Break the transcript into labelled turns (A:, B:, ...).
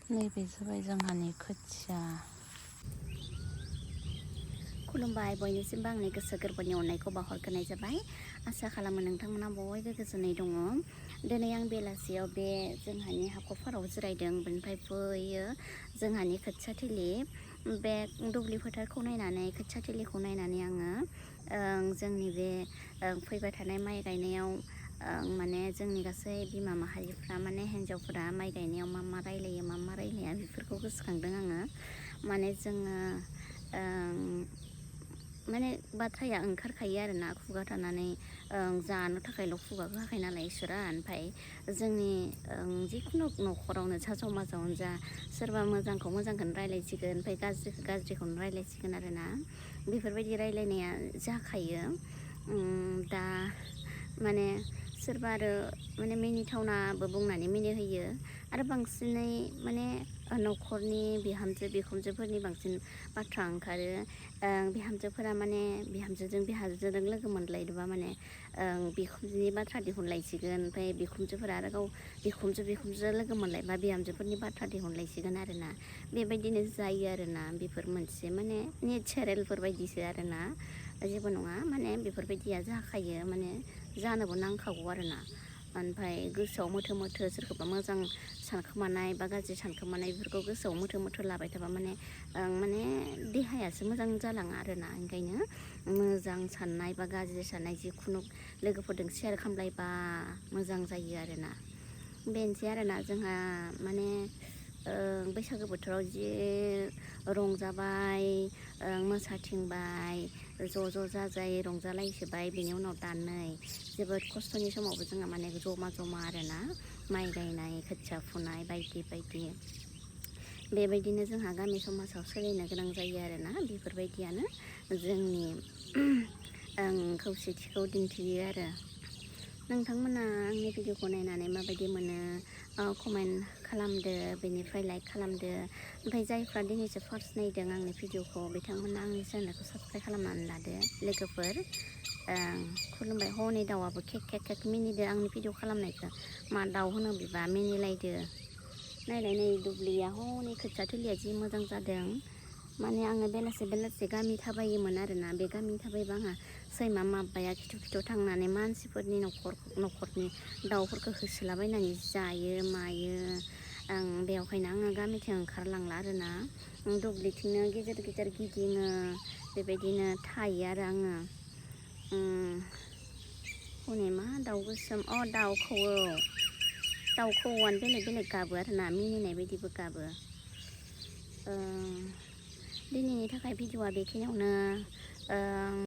A: नैबे जाबाय जोंहानि खोथिया।
B: खुलुमबाय बयनिसिमबो आंनि गोसो गोरबोनि अननायखौ बावहरग्रोनाय जाबाय। आसा खालामो नोंथांमोना बयबो गोजोनै दङ। दिनै आं बेलासियाव बे जोंहानि हाखरफोराव जिरायदों। बेनिफ्राय फैयो जोंहानि खोथिया थिलि। बे दुब्लि फोथारखौ नायनानै खोथिया थिलिखौ नायनानै आङो जोंनि बे फैबाय थानाय माइ गायनायाव माने जोंनि गासै बिमा माहारिफ्रा माने हिन्जावफोरा माइ गायनायाव मा रायलायो मा रायलाया बेफोरखौ गोसोखांदों आङो। माने जोङो माने बाथ्राया ओंखारखायो आरोना खुगा थानानै जानो थाखायल' खुगाखौ होखायो नालाय इसोरा। ओमफ्राय जोंनि जिखुनु न'खरावनो जा समाजावनो जा सोरबा मोजांखौ मोजांखौनो रायलायसिगोन, ओमफ्राय गाज्रिखौ गाज्रिखौनो रायलायसिगोन आरोना। बेफोरबायदि रायलायनाया जाखायो। दा माने सोरबा आरो माने मिनिथावनाबो बुंनानै मिनिहोयो आरो बांसिनै माने न'खरनि बिहामजो बिखुनजोफोरनि बांसिन बाथ्रा ओंखारो। बिहामजोफोरा माने बिहामजोजों बिहामजोजों लोगो मोनलायदोंबा माने बिखुनजोनि बाथ्रा दिहुनलायसिगोन। ओमफ्राय बिखुनजोफोरा आरो गाव बिखुनजो लोगो मोनलायबा बिहामजोफोरनि बाथ्रा दिहुनलायसिगोन आरोना। बेबायदिनो जायो आरोना। बेफोर मोनसे माने नेचारेलफोर बायदिसो आरोना, जेबो नङा। माने बेफोरबायदिया जाखायो, माने जानोबो नांखागौ आरोना। ओमफ्राय गोसोआव मोथो मोथो सोरखौबा मोजां सानखोमानाय बा गाज्रि सानखोमानाय बेफोरखौ गोसोआव मोथो मोथो लाबाय थाबा माने देहायासो मोजां जालाङा आरोना। ओंखायनो मोजां साननाय बा गाज्रि साननाय जिखुनु लोगोफोरजों सेयार खालामलायबा मोजां जायो आरोना। बेनोसै आरोना जोंहा माने बैसागो बोथोराव जि रंजाबाय, मोसाथिंबाय, ज' जाजाय रंजालायसोबाय। बेनि उनाव दा नै जोबोद खस्थ'नि समावबो जोंहा माने जमा आरोना माइ गायनाय खोथिया फुनाय बायदि बायदि। बेबायदिनो जोंहा गामि समाजाव सोलिनो गोनां जायो आरोना। बेफोरबायदियानो जोंनि खौसेथिखौ दिन्थियो आरो। नोंथांमोना आंनि भिडिअखौ नायनानै माबायदि मोनो कमेन्ट खालामदो, बेनिफ्राय लाइक खालामदो। ओमफ्राय जायफ्रा दिनैसो फार्स्ट नायदों आंनि भिडिअखौ बिथांमोना आंनि चेनेलखौ साबस्क्राइब खालामनानै लादो लोगोफोर। खुलुमबाय। हनै दाउआबो केक मिनिदो आंनि भिडिअ खालामनायखौ। मा दाउ होनो बिबा मिनिलायदो। नायलाय नै दुब्लिया हनै खोथिया थिलिया जि मोजां जादों। माने आङो बेलासे गामि थाबायोमोन आरोना। बे गामि थाबायबा आंहा सैमा माबाया खिथु थांनानै मानसिफोरनि न'खरनि दाउफोरखौ होसोलाबायनानै जायो मायो। बेवहायनो आङो गामिथिं ओंखारलांला आरोना। दुब्लिथिंनो गेजेर गिदिङो, बेबायदिनो थायो आरो आङो। हनै मा दाउ गोसोम, दाउ खौवौआनो बेलेग गाबो आरोना, मिनिनाय बायदिबो गाबो। दिनैनि थाखाय भिडिअआ बेखिनियावनो।